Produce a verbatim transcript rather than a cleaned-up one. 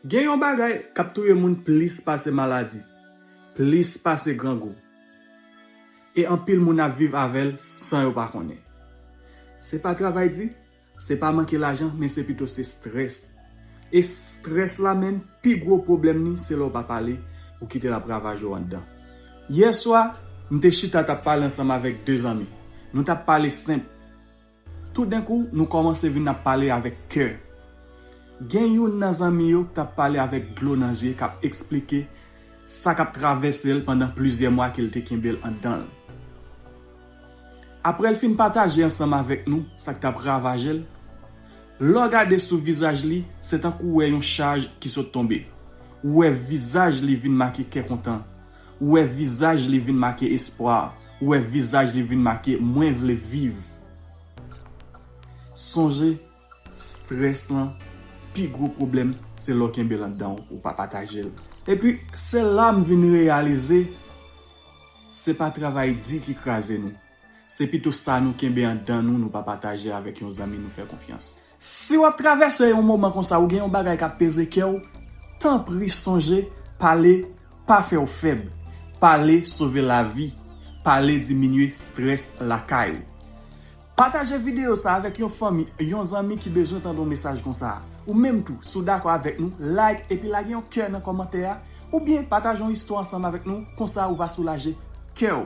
Gen yon bagay k ap touye moun plis pase maladi, plis pase grangou. E anpil moun ap viv avè l san yo pa konnen. Se pa travay di, se pa manke lajan, men se pito se strès. E strès la menm, pi gwo pwoblèm li, se lè w pa pale, ou kite l ap ravaje w anndan. Yè swa, m te chita t ap pale ansanm avèk de zanmi. Nou t ap pale senp. Toudenkou, nou kòmanse vin ap pale avèk kè. Gen youn nan zanmi yo k t ap pale avèk dlo nan zye, k ap eksplike sa k ap travèse l pandan plizyè mwa ke l te kenbe l anndan l. Apre l fin pataje ansanm avèk nou sa k t ap ravaje l, lè w gade sou vizaj li, se tankou w wè yon chaj ki sot tonbe. Ou wè vizaj li vin make kè kontan. Ou wè vizaj li vin make espwa. Ou wè vizaj li vin make mwen vle viv. Sonje, strès lan, pi gwo pwoblèm, se lè w kenbe l anndan w, ou pa pataje l. Epi, se la m vin reyalize, se pa travay di ki kraze nou. Se pito sa nou kenbe anndan nou, nou pa pataje avèk yon zanmi nou fè konfyans. Si w ap travèse yon moman konsa, ou gen yon bagay k ap peze kè w, tanpri sonje, pale pa fè w fèb. Pale sove lavi. Pale diminye strès lakay ou. Pataje videyo sa avèk yon fanmi, yon zanmi ki bezwen tande yon mesaj konsa. Ou menm tou, si w dakò avèk nou, like epi lage yon kè nan kòmantè a, oubyen pataje yon istwa ansanm avèk nou, konsa ou va soulaje kè w.